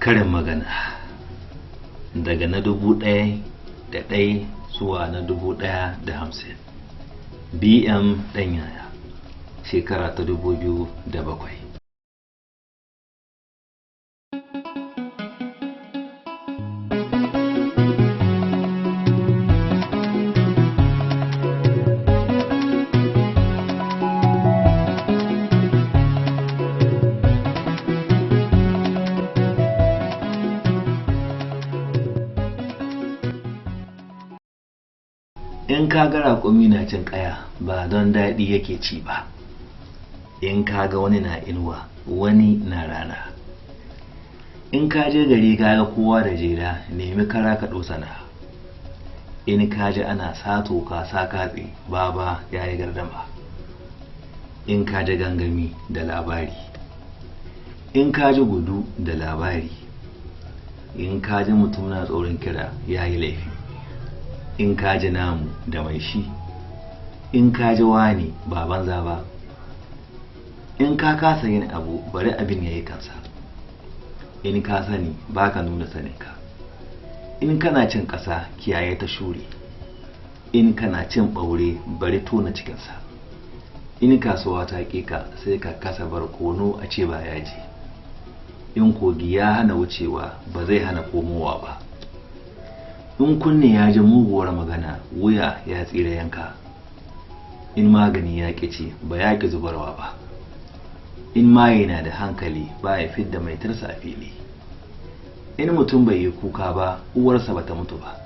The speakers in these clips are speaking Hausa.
Karin magana daga na 1001 zuwa na 1050. BM ɗan yaya, shekara ta 2007. In ka ga raƙumi na cin ƙaya, ba don daɗi yake ci ba. In ka ga wani na inuwa, wani na rana. In ka je gari ka ga kowa da jela, nemi kara ka ɗosana. In ka ji ana sato ka sa katse, baba ya yi gardama. In ka ji gangami da labari. In ka ji gudu da labari. In ka ji mutum na tsoron kira, ya yi laifi. In ka ji namu da mai shi. In ka ji wani ba banza ba. In ka kasa yin abu, bari abin ya yi kansa. In ka sani, ba ka nuna saninka. In kana cin ƙasa, kiyaye ta shure. In kana cin ɓaure, bari tona cikinsa. In kasuwa ta ƙi ka, sai ka kasa barkono a ce ba yaji. In kogi ya hana wucewa, ba zai hana komowa ba. In kunne ya ji muguwar magana, wuya ya tsira yanka. In magani ya ƙi ci, ba ya ƙi zubarwa ba. In maye na da hankali, ba ya fidda mai tarsa a fili. In mutum bai yi kuka ba, uwarsa bata mutu ba.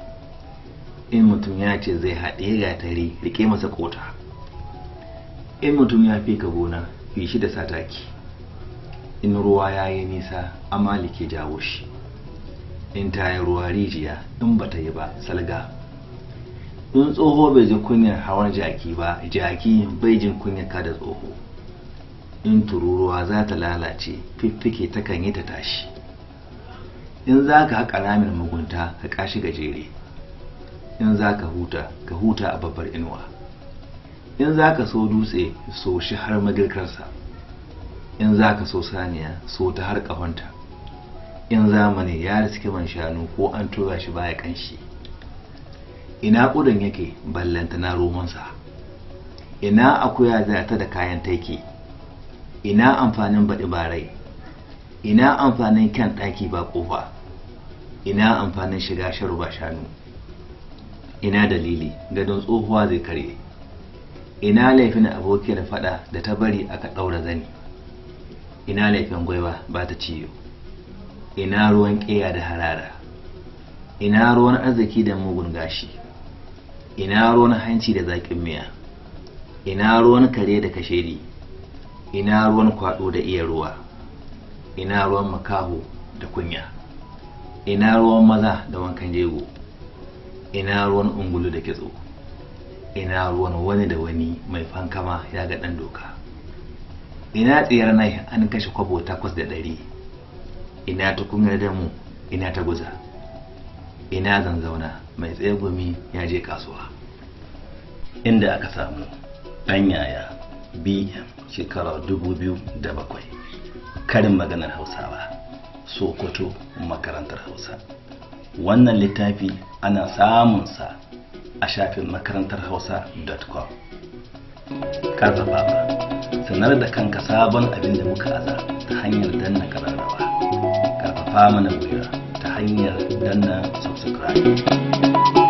In mutum ya ce zai haɗe gatari, rike masa kota. In mutum ya fi ka gona, fi shi da sataki. In ruwa ya yi nisa, amali ke jawo shi. In ta yi ruwa rijiya, in ba ta yi ba, salga. In tsoho bai ji kunyar hawan jaki ba, jaki bai jin kunyar kada tsoho. In tururuwa za ta lalace, fiffike takan yi ta tashi. In za ka haƙa ramin mugunta, ka ƙashi gajere. In za ka huta, ka huta a babbar inuwa. In za ka so dutse, so shi har magirkarsa. In za ka so saniya, so ta har ƙahonta. In zamani ya riski man shanu, ko an tura shi baya ƙanshi. Ina ƙudan yake, ballanta na romansa. Ina akuya za ta da kayan taiki. Ina amfanin baɗi barai. Ina amfanin kyan ɗaki ba ƙofa. Ina amfanin shiga sharu ba shanu. Ina dalili gadon tsohuwa zai karye. Ina laifin abokiyar faɗa da ta bari aka ɗaura zani. Ina laifin gwaiwa ba ta ciyo. Ina ruwan ƙeya da harara. Ina ruwan arziki da mugun gashi. Ina ruwan hanci da zaƙin miya. Ina ruwan kare da kashedi. Ina ruwan kwaɗo da iya ruwa. Ina ruwan makaho da kunya. Ina ruwan maza da wankan jego. Ina ruwan ungulu da kitso. Ina ruwan wani da wani mai fankama ya ga ɗan doka. Ina tsiyar nai an kashe kwabo 8 da 100. Ina tukunyar damu, ina ta guza. Ina zanzauna mai tsegumi ya je kasuwa. Inda aka samu ɗan yaya BM shekara 2007. Karin maganar Hausawa, Sokoto, makarantar Hausa. Wannan littafi ana samunsa a shafin makarantarhausa.com. Karfafawa, sanar da kanka sabon abin da muka aza ta hanyar danna kararrawa. Karfafa mana gwiwa ta hanyar danna subscribe.